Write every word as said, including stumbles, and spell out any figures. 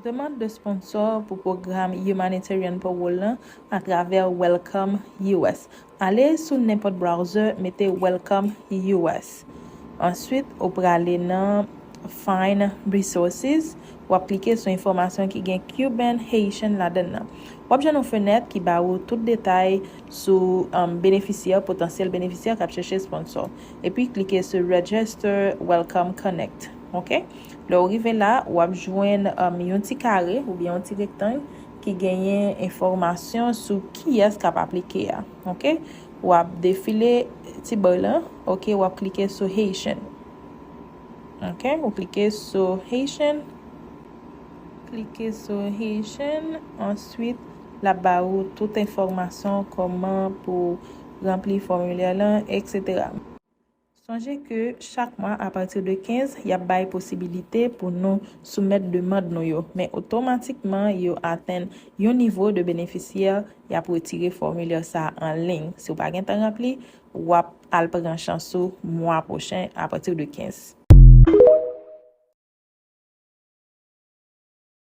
Demande de sponsor pou pwogram Humanitarian Parole lan atravè Welcome U S. Ale sou nenpòt browser, mete Welcome U S. Answit, ou prale nan Find Resources, w ap klike sou enfòmasyon ki gen Cuban Haitian ladan l nan. W ap jwenn yon fenèt ki ba ou tout detay sou um, benefisyè, potansyèl benefisyè k ap chèche sponsor. Epi klike sou Register Welcome Connect. Ok? Lè w rive la, w ap jwenn um, yon ti kare oubyen yon ti rektang ki genyen enfòmasyon sou kiyès k ap aplike a. Ok? W ap defile ti bò lan. Ok? W ap klike sou Haitian. Ok? Ou klike sou Haitian. Klike sou Haitian. Answit, l ap ba ou tout enfòmasyon kòman pou ranpli fòmilè lan, etsetera. Sonje ke chak mwa, apati de kenz, y ap bay posibilite pou nou soumèt demann nou yo, men otomatikman yo atenn yon nivo de benefisyè, y ap retire fòmilè sa an liy. Si w pa gentan ranpli, w ap al pran chans ou mwa pwochen apati de kenz.